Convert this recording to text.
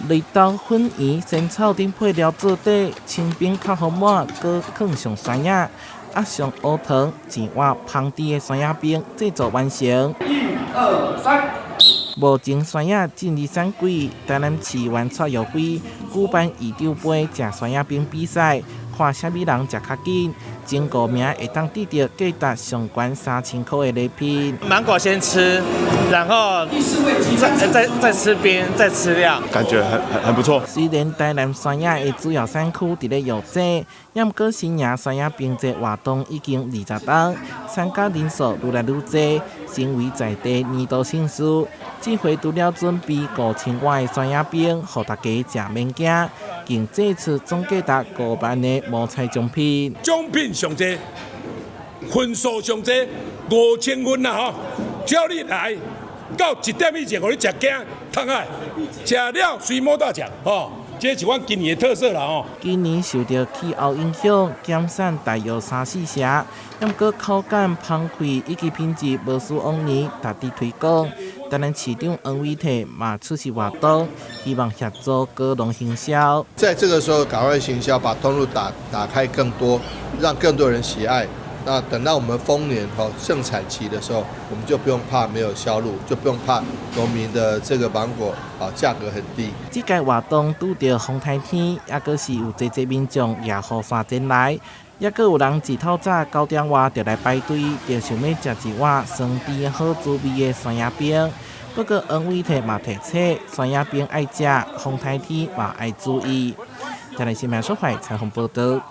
綠豆粉圓仙草等配料做底，清冰較豐滿，閣囥上酸葉，壓上烏糖，一碗芳甜的酸葉冰製作完成。一二三。目前酸葉進入產季，台南市原蔡育輝舉辦市長杯食酸葉冰比賽，看啥物人食較緊，前五名會當得著價值上懸3000箍的禮品。芒果先吃，然後再吃冰，再吃料，感覺很不錯。雖然台南酸葉的主要產區佇咧藥濟，毋過新營酸葉冰節活動已經20冬，參加人數愈來愈濟，成為在地年度盛事。這回除了準備5000碗的酸葉冰，予大家食免驚，更祭出總價值5萬的摸彩獎品。獎品上濟，分數上濟，5000分啦吼！只要你來到1點以前，予你食驚通愛，食了隨摸大獎吼！這是阮今年的特色啦吼。今年受著氣候影響，減產大約三四成，毋過口感芳脆以及品質無輸往年，值得推廣。台南市長黃偉哲嘛出席活動，希望協助果農行銷。在這個時候趕快行銷，把通路打開更多，讓更多人喜愛。那等到我們豐年吼盛產期的時候，我們就不用怕沒有銷路，就不用怕農民的這個芒果啊價格很低。這屆活動拄著風颱天，猶閣是有濟濟民眾舉雨傘前來，猶閣有人一透早9點外就來排隊，就想欲食一碗酸甜好滋味的酸葉冰。不過黃偉哲嘛提醒，酸葉冰愛食，風颱天嘛愛注意。台南新聞小懷採訪報導。